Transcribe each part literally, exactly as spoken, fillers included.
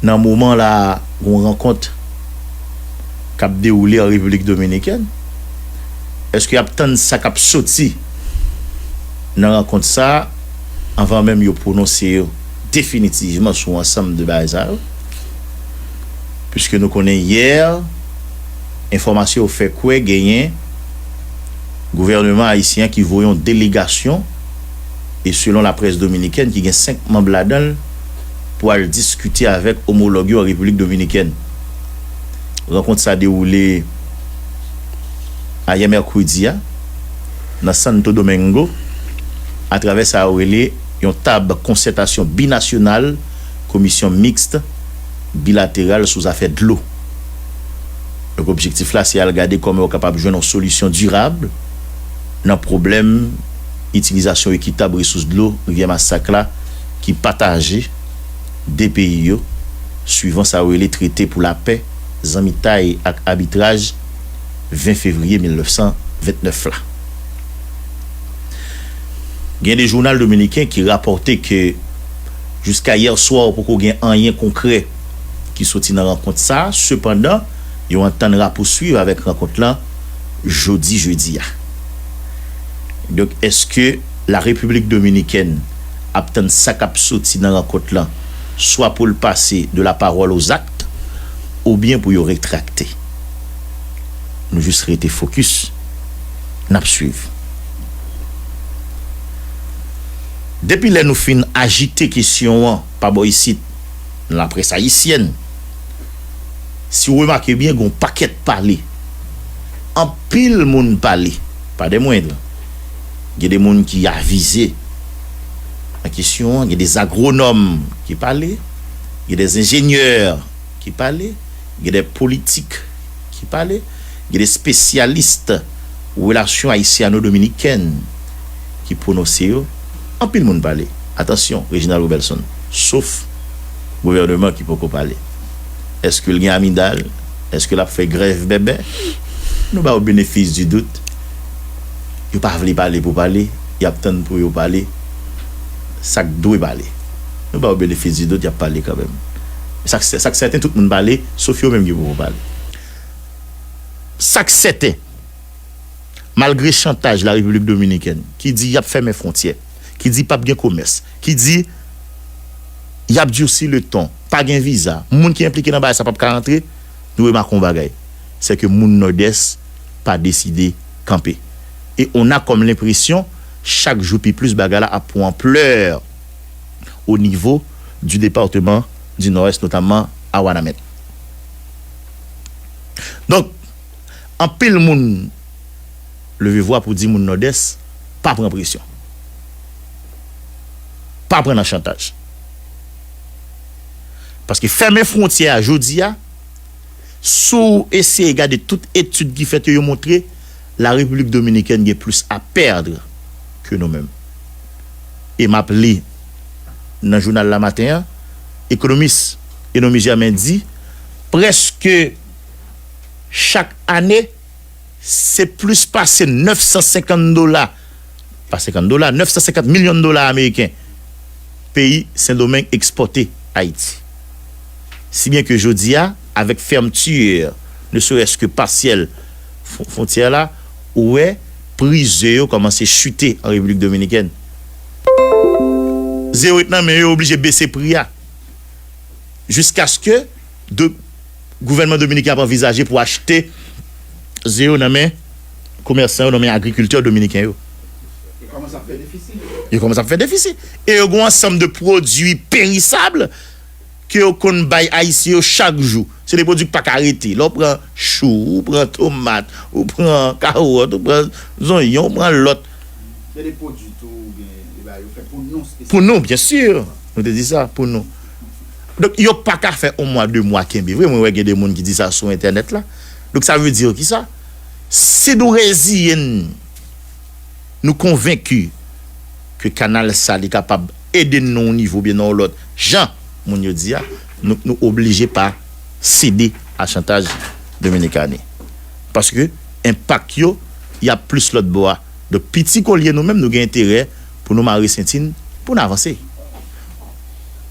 Nan moman la, gon rankont k ap dewoule an Repiblik Dominikèn. Èske y ap tann sa k ap soti nan rankont sa a anvan menm yo pwononse yo definitivman sou ansanm de bagay sa yo? Piske nou konnen yè, enfòmasyon yo fè kwè genyen gouvènman ayisyen an ki voye yon delegasyon, e selon laprès dominikèn, ki gen senk manm ladan l, pou al diskite avèk omològ yo an Repiblik Dominikèn. Rankont sa dewoule ayè mèkredi a nan Santo Domingo, atravè sa yo rele yon tab konsètasyon binasyonal, komisyon miks bilateral sou zafè dlo. Donk, objektif la, se al gade kòman yo kapab jwenn yon solisyon dirab nan pwoblèm itilizasyon ekitab resous dlo Rivyè Masak la ki pataje de peyi yo, swivan sa yo rele Trete pou Lapè, Zanmitay ak Abitraj ven fevriye mil nèf san vennèf la. Gen de jounal dominiken ki rapòte ke jiska yè swa, poko gen anyen konkrè ki soti nan rankont sa a. Sepandan, yo antann rapouswiv avèk rankont lan jodi jedi a. Donk, èske la Repiblik Dominikèn ap tann sa k ap soti nan rankont lan, swa pou l pase de la parole aux actes, oubyen pou yo retrakte? Nou jis rete fokis, n ap swiv. Depi lè nou fin ajite kesyon an pa bò isit, nan laprès ayisyèn, si w remake byen, gen yon pakèt pale. Anpil moun pale, pa de mwendr. Gen de moun ki avize nan kesyon an, gen de agwonòm ki pale, gen de enjenyè ki pale, gen de politik ki pale, gen de espesyalis relasyon ayisyano-dominikèn ki pwononse yo. Anpil moun pale. Atansyon, Reginald Robertson, sof gouvènman ki poko pale. Èske l gen amidal? Èske l ap fè grèv bèbè? Nou ba yo benefis di dout. Yo pa vle pale pou pale, y ap tann pou yo pale sa k dwe pale. Nou ba yo benefis di dout, y ap pale kanmenm. Sa k, sa k sèten, tout moun pale, sof yo menm ki poko pale. Sa k sèten, malgre chantaj la Repiblik Dominikèn, ki di y ap fèmen fwontyè, ki di p ap gen komès, ki di y ap durci le ton, pa gen viza, moun ki enplike nan bagay sa p ap ka rantre, nou remake yon bagay, se ke moun Nòdès pa deside kanpe. E on a kòm lenpresyon, chak jou pi plis bagay la ap pran anplè o nivo di depatman di Nòdès, notamman a Wanament. Donk, anpil moun leve vwa pou di moun Nòdès pa pran presyon. Pa pran nan chantaj. Paske fèmen fwontyè a jodi a, si w eseye gade tout etid ki fèt yo, yo montre la Repiblik Dominikèn gen plis a pèdre ke nou menm. E m ap li nan jounal la maten an, ekonomis Enomie Germain di, prèske chak ane, se plis pase nèf san senkant dola, pa senkant dola, nèf san senkant milyon dola ameriken peyi Sendomeng ekspòte Ayiti. Si byen ke jodi a, avèk fèmti, ne serait-ce que partielle, fwontyè la, ou wè pri ze yo kòmanse chite an Repiblik Dominikèn. Ze yo ret nan men yo, yo oblije bese pri a. Jiskaske gouvènman dominiken ap anvizaje pou achte ze yo nan men komèsan yo, nan men agrikiltè dominiken yo. Yo kòmanse ap fè defisi. E yo gen yon ansanm de pwodui perisab ke yo konn bay Ayisyen yo chak jou. Se de pwodui k pa ka rete. Lè w pran chou, ou pran tomat, ou pran kawòt, ou pran zonyon, ou pran lòt. Gen de pwodui tou, gen de bagay yo fè pou nou espesyalman. Pou nou, byen si. Nou te di sa, pou nou. Donk, yo pa ka fè yon mwa, de mwa kenbe vre. Mwen wè gen de moun ki di sa sou entènèt la. Donk, sa vle di ki sa? Si nou reziye n, nou konvenki ke kanal sa li kapab ede n nan yon nivo oubyen nan yon lòt jan moun yo di a, nou, nou oblije pa sede a chantaj Dominikani. Paske enpak yo, y ap plis lòt bò a. Donk, piti ke w ye, nou menm, nou gen enterè pou nou mare senti n, pou n avanse.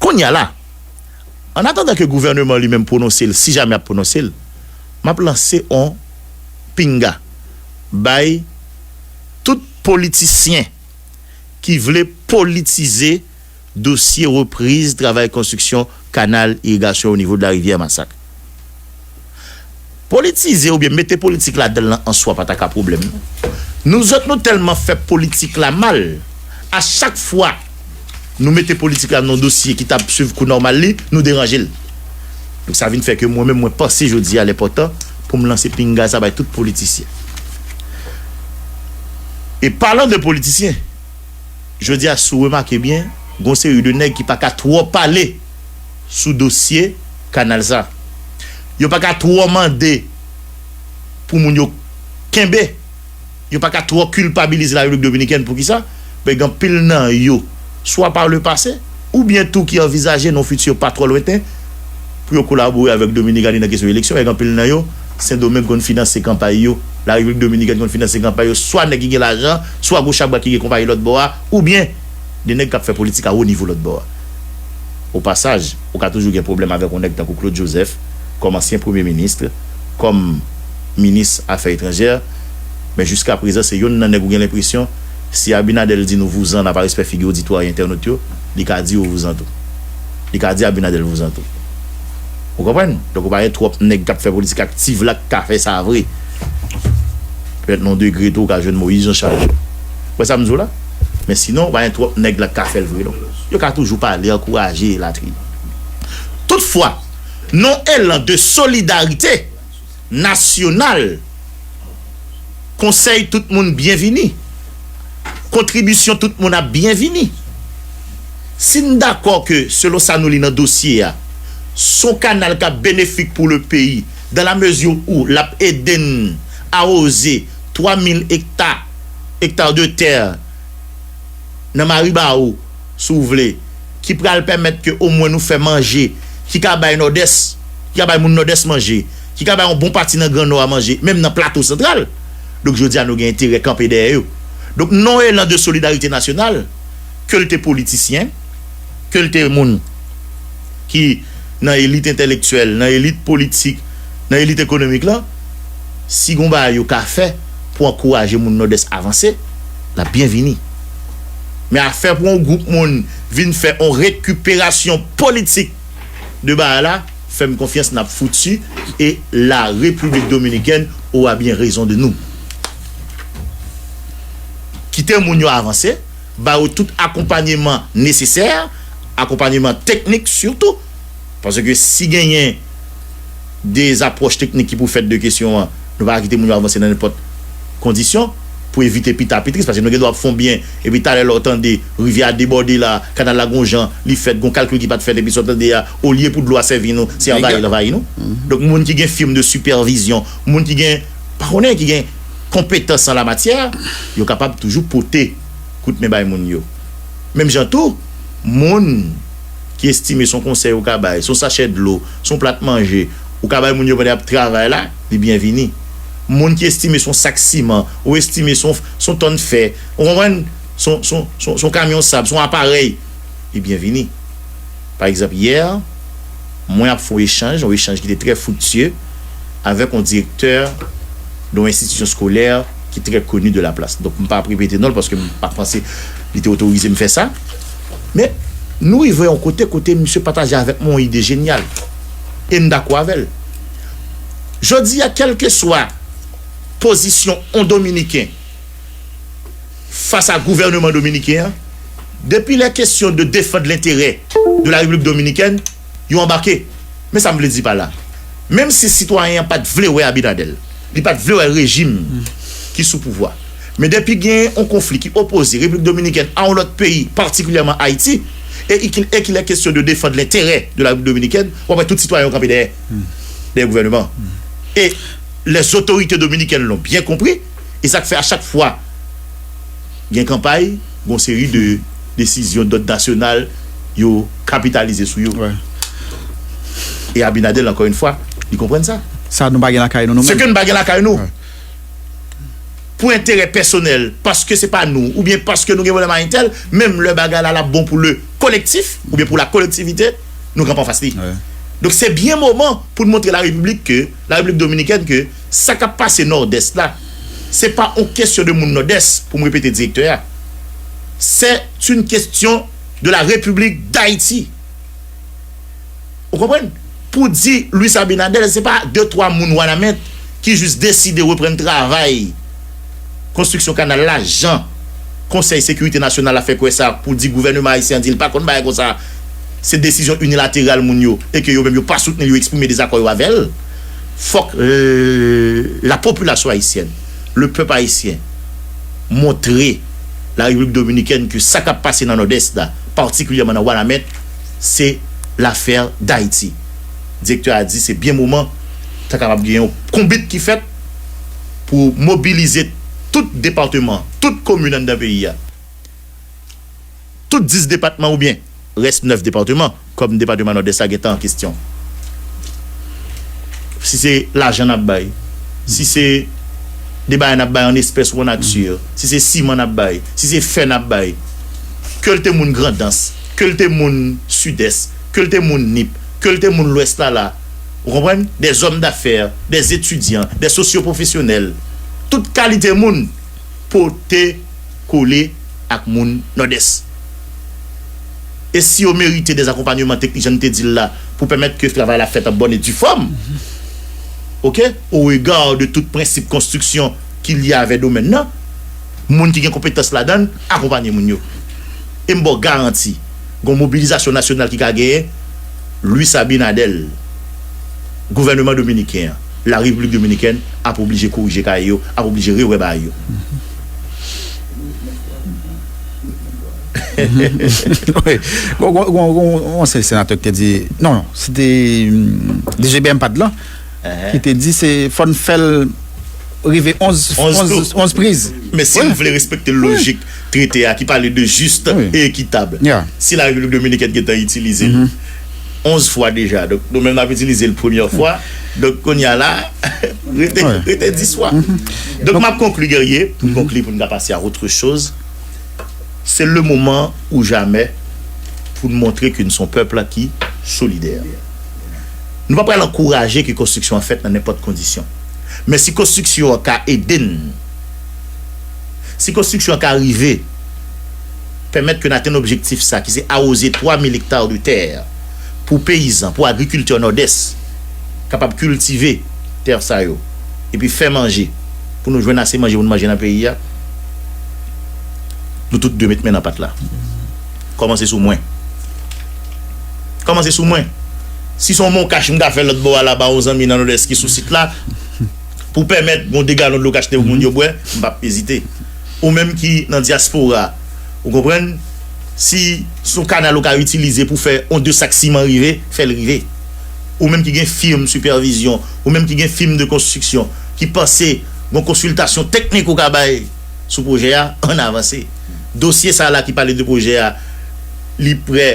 Kounye a la, An atandan ke gouvèneman li menm pwononse l, si jamè ap pwononse l, m ap lanse on pinga bay tout politisyen ki vle politize dosye repriz travay konstriksyon kanal irigasyon o nivo de larivyè Masak. Politize oubyen mete politik ladan l lan an swa pa ta ka pwoblèm, non. Nou zòt, nou tèlman fè politik la mal, a chak fwa nou mete politik la nan yon dosye ki t ap swiv kou nòmal li, nou deranje l. Donk, sa vin fè ke mwen menm, mwen panse jodi a l enpòtan pou m lanse pinga sa bay tout politisyen. E palan de politisyen, jodi a, si w remake byen, gon seri de nèg ki pa ka twò pale sou dosye kanal sa. Yo pa ka twò mande pou moun yo kenbe. Yo pa ka twò kilpabilize Larepiblik Dominikèn. Poukisa? Paske gen anpil nan yo, swa pa le pase, oubyen tou ki anvizaje nan yon fiti pa twò lwenten, pou yo kolabore avèk Dominik Ani nan kesyon eleksyon. Paske gen anpil nan yo, Sendomeng konn finanse kanpay yo, Larepiblik Dominikèn konn finanse kanpay yo, swa nèg ki gen lajan, swa gwo chabrak ki gen konpayi lòt bò a, oubyen de nèg k ap fè politik a wo nivo lòt bò a. Opasaj, ou ka toujou gen pwoblèm avèk yon nèg tankou Claude Joseph, kòm ansyen premye minis, kòm minis afè etranjè, men jiska prezan, se youn nan nèg ou gen lenpresyon, si Abinader di nou vouzan, n a pa respè figi oditwa e entènot yo, li ka di yo vouzan tou. Li ka di Abinader vouzan tou. Ou konprann? Donk, ou pa gen twòp nèg k ap fè politik aktiv la k ka fè sa vre. Petèt nan yon degre tou, ou ka jwenn Moïse Jean Charles. Ou wè sa m di w la? Men sinon, ou pa gen twòp nèg la k ka fè l vre, non. Yo ka toujou pale, ankouraje, elatriye. Toutfwa, nan elan de solidarite nasyonal, konsèy tout moun byenvini. Kontribisyon tout moun ap byenvini. Si n dakò ke, selon sa nou li nan dosye a, s on kanal k ap benefik pou le peyi, dans la mesure où l ap ede n awoze twa mil ekta, ekta de tè nan Maribawou, si w vle, ki pral pèmèt ke omwen nou fè manje ki ka bay Nòdès, ki ka bay moun Nòdès manje, ki ka bay yon bon pati nan Gran Nò a manje, menm nan Plato Santral. Donk, jodi a, nou gen enterè kanpe dèyè yo. Donk, nan elan de solidarite nasyonal, ke l te politisyen, ke l te moun ki nan elit entèlektyèl, nan elit politik, nan elit ekonomik lan, si gon bagay yo ka fè pou ankouraje moun Nòdès avanse, l ap byenvini. Men afè pou yon gwoup moun vin fè yon rekiperasyon politik de bagay la, fè m konfyans, n ap fouti, e la République Dominicaine aura bien raison de nous. Kite moun yo avanse, ba yo tout akonpanyeman nesesè, akonpanyeman teknik sitou, paske si genyen de apwòch teknik ki pou fèt de kesyon an, nou pa ka kite moun yo avanse nan nenpòt kondisyon pou evite pita pi tris, paske nou gen dwa ap fè yon byen, epi talè lè w tande rivyè a debòde la, kanal la gon jan li fèt, gon kalkil ki pa t fèt, epi sa w tande a, olye pou dlo a sèvi nou, se anvayi l anvayi nou. Donk, moun ki gen firm de sipèvizyon, moun ki gen, pa konnen, ki gen konpetans an la matyè, yo kapab toujou pote kout men bay moun yo. Menm jan tou, moun ki estime s on konsèy ou ka bay, s on sachè dlo, s on plat manje, ou ka bay moun yo pandan y ap travay la, li byenvini. Moun ki estime s on sak siman, ou estime s on, s on tòn fè, ou konprann, s on, s on, s on, s on kamyon sab, s on aparèy, li byenvini. Pa egzanp, yè, mwen ap fè yon echanj, yon echanj ki te trè friktye avèk yon direktè de yon enstitisyon eskolè ki trè koni de la plas. Donk, m pa ap repete non l paske m pa panse li te otorize m fè sa. Men, nou rive yon kote, kote misye pataje avèk mwen yon ide jenyal. E m dakò avè l. Jodi a, kèlkeswa pozisyon yon Dominiken fas a gouvèneman dominiken an, depi lè kesyon de défendre l'intérêt de la République Dominicaine, yo anbake. Men sa m vle di pa la. Menm si sitwayen an pa t vle wè Abinader, li pa t vle wè rejim ki sou pouvwa. Men depi gen yon konfli ki opoze Repiblik Dominikèn a yon lòt peyi, patikilyèman Ayiti, e, e ki, e ki lè kesyon de défendre l'intérêt de la République Dominicaine, w ap wè tout sitwayen yo kanpe dèyè, dèyè gouvèneman an. E les autorités dominicaines l'ont bien compris, e sa k fè a chak fwa gen kanpay, gon seri de desizyon dòd nasyonal, yo kapitalize sou yo. E Abinader, encore une fois, li konprann sa. Sa nou pa gen lakay nou, nou menm. Se ke nou pa gen lakay nou. Pou enterè pèsonèl, paske se pa nou, oubyen paske nou gen pwoblèm a entèl, menm lè bagay la, l ap bon pou le collectif, oubyen pou la collectivité, Nou kanpe anfas li. Donk, se byen moman pou n montre la Repiblik ke, la Repiblik Dominikèn, ke sa k ap pase Nòdès la, se pa yon kesyon de moun Nòdès, pou m repete direktè a. C'est une question de la République d'Haïti. Ou konprann? Pou di Luis Abinader, se pa de twa moun Wanament ki jis deside reprann travay konstriksyon kanal la, jan Konsèy Sekirite Nasyonal la fè kwè sa, pou di gouvènman ayisyen an di l pa konn bagay konsa, se desizyon inilateral moun yo, e ke yo menm yo pa soutni l, yo eksprime dezakò yo avè l. Fòk, euh, la popilasyon ayisyèn, le pèp ayisyen, montre la Repiblik Dominikèn ke sa k ap pase nan Nòdès la, patikilyèman nan Wanament, se lafè Dayiti. Direktè a di se byen moman ta kapab gen yon konbit ki fèt pou mobilize tout depatman, tout komin anndan peyi a. Tout dis depatman oubyen rès nèf depatman, kòm depatman Nòdès la gentan an kesyon. Si se lajan n ap bay, si se de bagay n ap bay an espès ou an nati, si se siman n ap bay, si se fè n ap bay, ke l te moun Grandans, ke l te moun Sidès, ke l te moun Nip, ke l te moun Lwès la la, ou konprann? Des hommes d'affaires, des étudiants, des socioprofessionnels, tout kalite moun pote kole ak moun Nòdès. E si yo merite des accompagnements techniques, jan n te di l la, pou pèmèt ke travay la fèt an bòn e di fòm, oke, au regard de tout prensip konstriksyon ki lye avè domèn nan, moun ki gen konpetans ladan l, akonpanye moun yo. E m ba w garanti, gen yon mobilizasyon nasyonal ki ka genyen, Luis Abinader, gouvènman dominiken an, la Repiblik Dominikèn ap oblije korije kaye yo, ap oblije rewè bagay yo. Wi. Gon, gon, gon, gon, gon ansyen senatè ki te di, non, non, se te mm, D G B M pad lan, ki te di se fò n fè l rive onz, onz, onz priz. Men si nou vle respekte lojik trete a ki pale de jis e ekitab, si la Repiblik Dominikèn gentan itilize l onz fwa deja, donk nou menm n ap itilize l premyè fwa, donk kounye a la, rete, rete dis fwa. Donk m ap konkli, Guerrier, pou n konkli, pou n ka pase a autre chose. C'est le moment ou jamais pou n montre ke n se yon pèp la ki solidè. Nou pa pral ankouraje ke konstriksyon an fèt nan nenpòt kondisyon. Men si konstriksyon an ka ede n, si konstriksyon an ka rive pèmèt ke n atenn objektif sa ki se awoze twa mil ekta de tè pou peyizan, pou agrikiltè Nòdès kapab kiltive tè sa yo epi fè manje pou nou jwenn ase manje pou n manje nan peyi a, nou tout dwe met men nan pat la. Kòmanse sou mwen. Kòmanse sou mwen. Si se yon monkach m ka fè lòt bò a la ba yon zanmi nan Nòdès ki sou sit la, pou pèmèt gon de galon dlo k achte pou moun yo bwè, m p ap ezite. Ou menm ki nan dyaspora, ou konprann? Si se yon kanal ou ka itilize pou fè yon de sak siman rive, fè l rive. Ou menm ki gen fim sipèvizyon, ou menm ki gen fim de konstriksyon, ki panse gon konsiltasyon teknik ou ka bay sou pwojè a, ann avanse. Dosye sa la ki pale de pwojè a, li prè,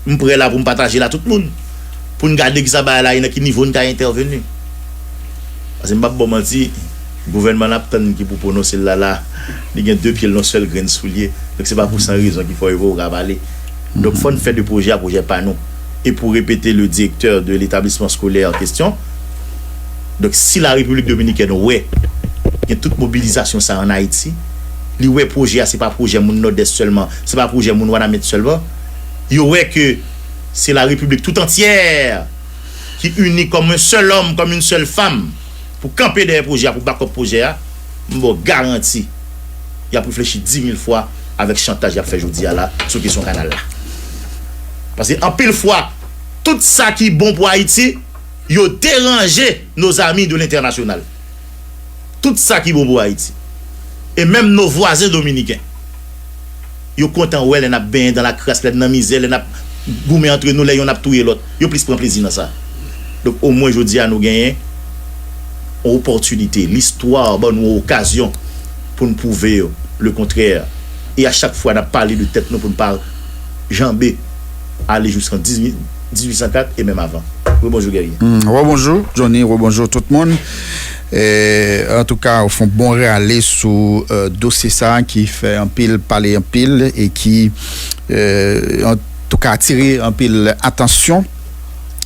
m prè la pou m pataje l a tout moun. Pou n gade kisa bagay la ye, nan ki nivo n ka entèveni. Paske m p ap ba w manti, gouvènman n ap tann ki pou pwononse l la la, li gen de pye l nan sèl grenn soulye. Donk se pa pou san rezon ki fè yo voye w ka pale. Donk fò n fè de pwojè a pwojè pa nou. E pou repete le directeur de l'établissement scolaire en question, donk si la Repiblik Dominikèn wè gen tout mobilizasyon sa an Ayiti, li wè pwojè a se pa pwojè moun Nòdès sèlman, se pa pwojè moun Wanament sèlman, yo wè ke se la Repiblik tout antyè ki ini kòm yon sèl òm, kòm yon sèl fanm pou kanpe dèyè pwojè a, pou bakòp pwojè a, m ba w garanti y ap reflechi di mil fwa avèk chantaj y ap fè jodi a la sou kesyon kanal la. Paske anpil fwa, tout sa ki bon pou Ayiti, yo deranje nos amis de l'international. Tout sa ki bon pou Ayiti. E menm nos voisins dominicains. Yo kontan wè lè n ap benyen dan lakras, lè n nan mizè, lè n ap goumen antre nou, lè yonn ap touye lòt. Yo plis pran plezi nan sa. Donk, omwen jodi a nou genyen yon opòtinite. Listwa ban nou yon okazyon pou n pwouve yo le kontrè. E a chak fwa n ap pale de tèt nou pou n pa janbe ale jiskan dizuit san kat e menm avan. Rebonjou, Guerrier. Rebonjou, Johnny, rebonjou tout moun. Antouka, ou fè yon bon rale sou dosye sa a ki fè anpil pale anpil e ki antouka atire anpil atansyon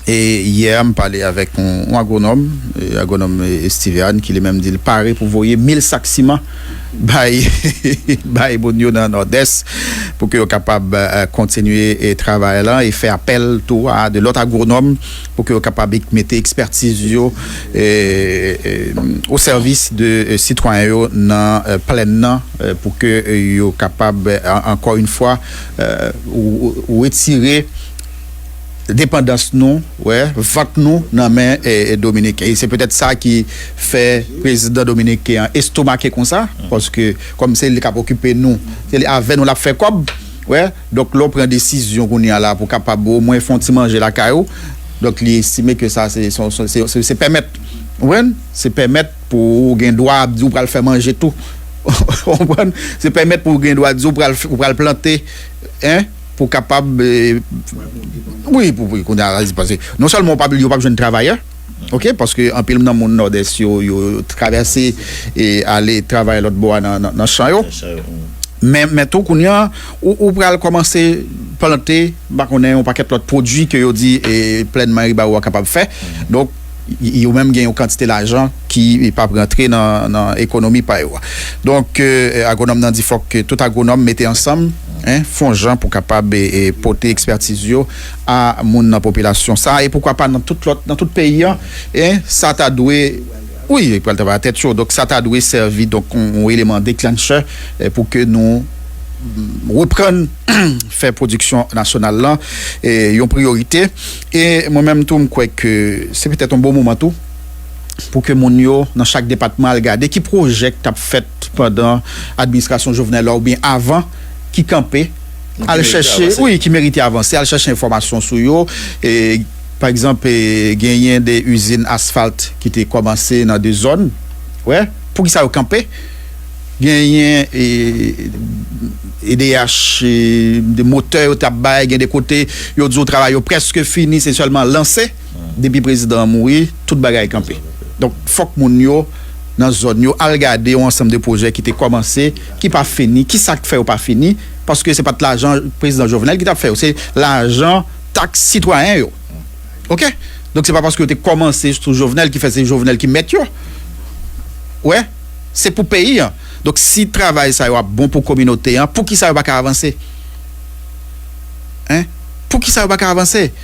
E yè, m pale avèk yon, yon agwonòm, e, agwonòm, e, Stevian, ki li menm di l pare pou voye mil sak siman bay, bay moun yo nan Nòdès pou ke yo kapab, e, kontinye, e, travay lan e fè apèl tou a de lòt agwonòm pou ke yo kapab ek-, mete ekspètiz yo, e, e, o sèvis de, e, sitwayen yo nan, e, plèn nan, e, pou ke, e, yo kapab, e, an-, ankò yon fwa, e, ou, ou, ou retire depandans nou, wè, vant nou nan men, e, e, Dominiken. E se petèt sa ki fè prezidan dominiken an estomake konsa, paske kòm se li k ap okipe nou, se li avè nou l ap fè kòb, wè. Donk, lè w pran desizyon kounye a la pou kapab omwen fè yon ti manje lakay ou, donk, li estime ke sa se, se, se, se, se pèmèt, ou konprann? Se pèmèt pou w gen dwa ap di w pral fè manje tou. Ou konprann? Se pèmèt pou w gen dwa di w pral, ou pral plante, en, pou kapab, e, wi, pou, pou kounye a la, paske non sèlman w p ap, yo p ap jwenn travayè, oke, paske anpil nan moun Nòdès yo, yo travèse e ale travay lòt bò a nan, nan, nan chan yo. Men, men tou, kounye a, ou, ou pral kòmanse plante, m pa konnen, yon pakèt lòt pwodui ke yo di, e, Plèn Maribawou a kapab fè. Donk, y-, yo menm gen yon kantite lajan ki p ap rantre nan, nan ekonomi pa yo a. Donk, e, agwonòm nan di fòk ke tout agwonòm mete ansanm, en, fè yon jan pou kapab, e, e, pote ekspètiz yo a moun nan popilasyon sa a, e poukwa pa nan tout lòt, nan tout peyi an, en, sa ta dwe, wi, pral travay a tèt yo. Donk, sa ta dwe sèvi, donk, yon, yon eleman declencher, e, pou ke nou, mm, reprann fè pwodiksyon nasyonal lan, e, yon priyorite. E mwen menm tou, m kwè ke se petèt yon bon moman tou pou ke moun yo nan chak depatman al gade ki pwojè k t ap fèt pandan administrasyon Jovenel la oubyen avan ki kanpe, al chèche, wi, ki merite avanse, al chèche enfòmasyon sou yo. E, pa egzanp, e, genyen de izin asfalt ki te kòmanse nan de zòn. Wè, poukisa yo kanpe? Genyen, e, E D H, e, de motè yo t ap bay, gen de kote yo di w travay yo prèske fini, se sèlman lanse. Depi prezidan an mouri, tout bagay kanpe. Donk, fòk moun yo nan zòn yo al gade yon ansanm de pwojè ki te kòmanse, ki pa fini, ki sa k fè yo pa fini, paske se pa t lajan prezidan Jovenel ki t ap fè yo, se lajan taks sitwayen yo. Oke? Donk, se pa paske yo te kòmanse sou Jovenel ki fè se Jovenel ki mèt yo. Wè, se pou peyi an. Donk, si travay sa yo ap bon pou kominote an, poukisa yo pa ka avanse? Hein? Poukisa yo pa ka avanse?